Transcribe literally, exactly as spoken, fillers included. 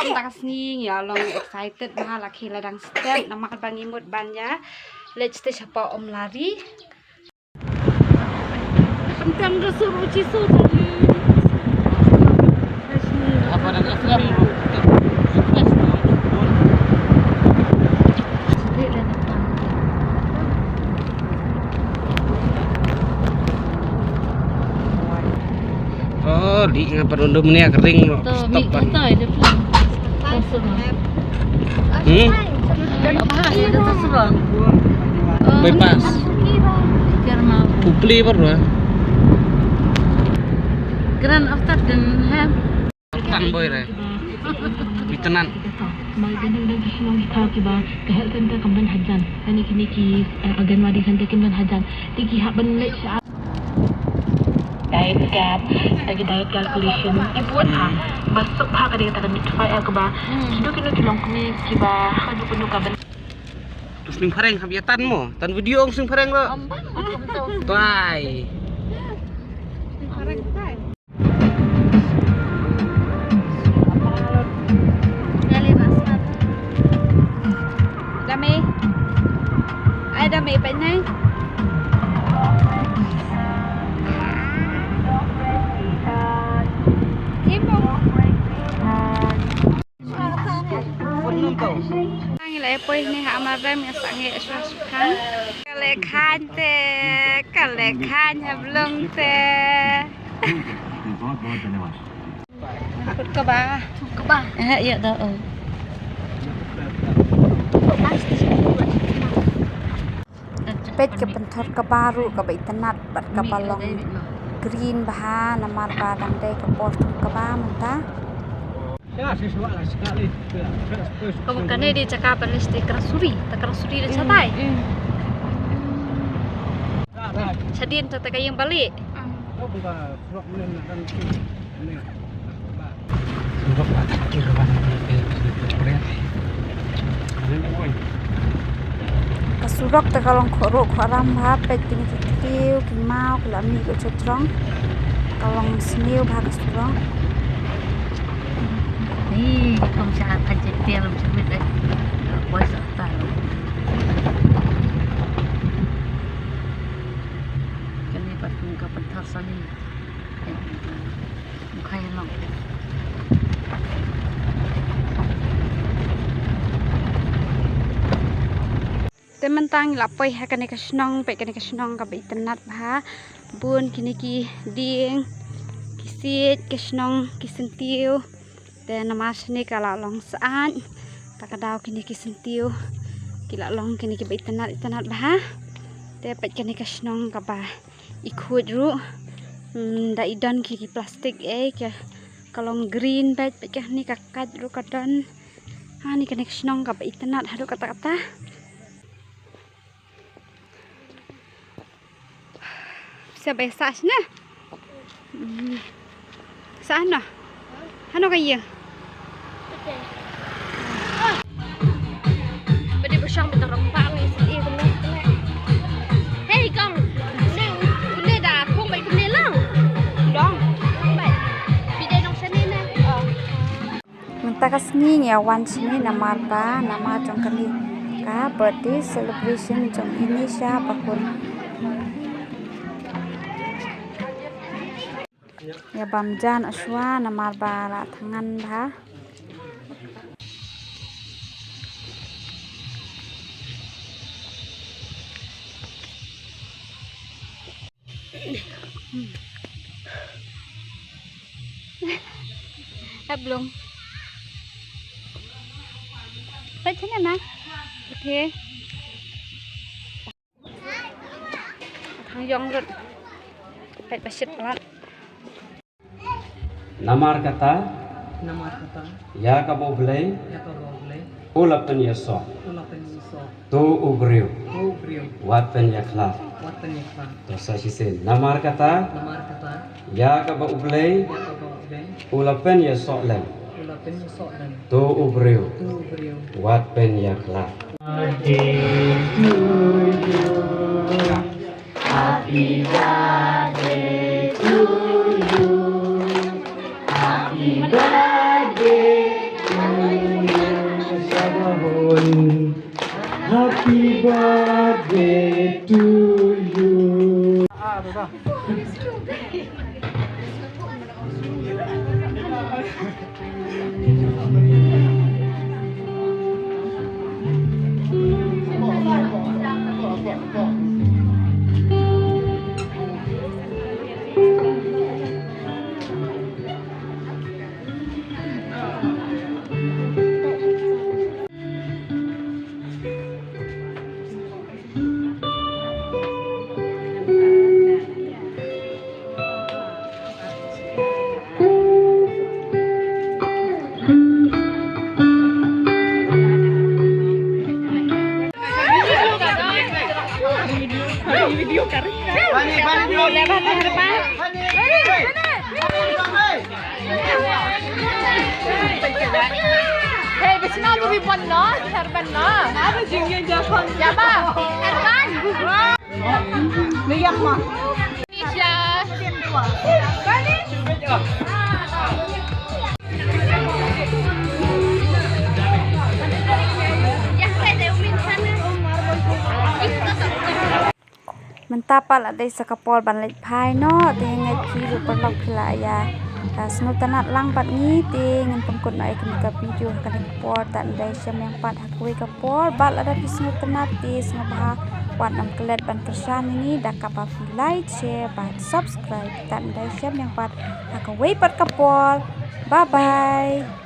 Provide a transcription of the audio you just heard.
Mynta ka sngi ngi ïa long excited bha, la khie la dang step namar ba ngi mut ban ïa leit shatei shapoh Umlari. Pynthang da sur u Jisu tali. Apa dah F M bro? Oh, di ngapa rundum ni kering bro. Stop bang. Hmm? Bypass. Upli baru. Grand after den hem. Tang boy re. Bitenan. Diet gap, lagi diet calculation. Ki buat ha. Ba suk ha ka dei kata ka notify ha kaba. Kino kino ki longkmie kiba ha ka dei kano ka ban. Tu sning phareng hap ïa tan mo. Tan video ong sning phareng ro. Tuai. Dame. Ai dame pa nai. Kimbo. Ngi la poi ni ha Amarem, ngi sa ngi swa swa. Ka leh khan te, ka leh khan ha Blung te. Kut kaba. Kaba. Eh, ïa da, oh. Peit ka pynthor kaba ruh kaba itynnat bad kaba long green bha namar ba dang dei ka por thung kaba mynta. Kaba kane dei jaka ban leit shatei Kyrasuri, ta Kyrasuri da shatai. Shadien ta ka ïing bali. Ka surok te ka long khohruh khohram bha, peit kine ki kiew ki maw ki la mih ruh cha jrong. Ka long sniew bha ka surok. Ni kum sha ka jeti lum sha mit eh. Boy sa ta. Kane pat kum ka pynthar sani. Te mynta ngi la poi ha kane ka shnong, peit kane ka shnong kaba itynnat bha. Bun kine ki dieng, ki siej, ka shnong, ki syntiew. Te namar shane ka la long syaid. Ta ka daw kine ki syntiew ki la long kine kiba itynnat itynnat bha. Te peit kane ka shnong kaba i khuid ruh. Hmm, da i don ki, ki plastik eh, ka, ka long green bad, bad kane ka kait ruh ka don. Ha, ni kane ka shnong kaba itynnat haduh katta katta. Sa bai sa shna. Hmm. Sa hano? Hano ka ïa? Ba dei ba shong ba ta rong ba ngi sa ïa kumne kumne. Hei kong, une, une da khong bai kumne lang. Dong, dong bai. Bi dei dong shane na. Oh. Mynta ka sngi ngi ïa wan shane namar ba, namar jong kane ka birthday celebration jong i Nisha Bakun. Ïa bam ja noh shuwa namar ba la thngan bha. Hap Blung. Peit shane ma. Okay. Hang jong rut. Peit ba shit palat. Namar kata. Namar kata. Ïa kaba U Blei. Ïa kaba U Blei. U la pynïasoh. U la pynïasoh. To u briew. To u briew. Wat pynïakhlad. Wat pynïakhlad. To sa shisien. Namar kata. Namar kata. Ïa kaba U Blei. Ïa kaba U Blei. U la pynïasoh lem. U la pynïasoh lem. To u briew. To u briew. Wat pynïakhlad. Birthday to you. Happy birthday to you. Happy birthday to Hey, bishno tu bi pon no, serban no. Apa jingnya japan? Siapa? Serban. Lihat mah. Indonesia. Mynta pat la dei sa ka por ban leit phai noh, te nga ngeit phi ruh paralok phi la ïa, ah, sngewtynnat lang bad ngi, te ngin pynkut noh ïa kane ka video ha kane ka por. Tad nang ïashem biang pat ha kawei ka por, bad lada phi sngewtynnat te sngewbha wat nym klet ban kyrshan ïa ngi da kaba phi like, share bad subscribe. Tad nang ïashem biang pat ha kawei pat ka por. Bye bye.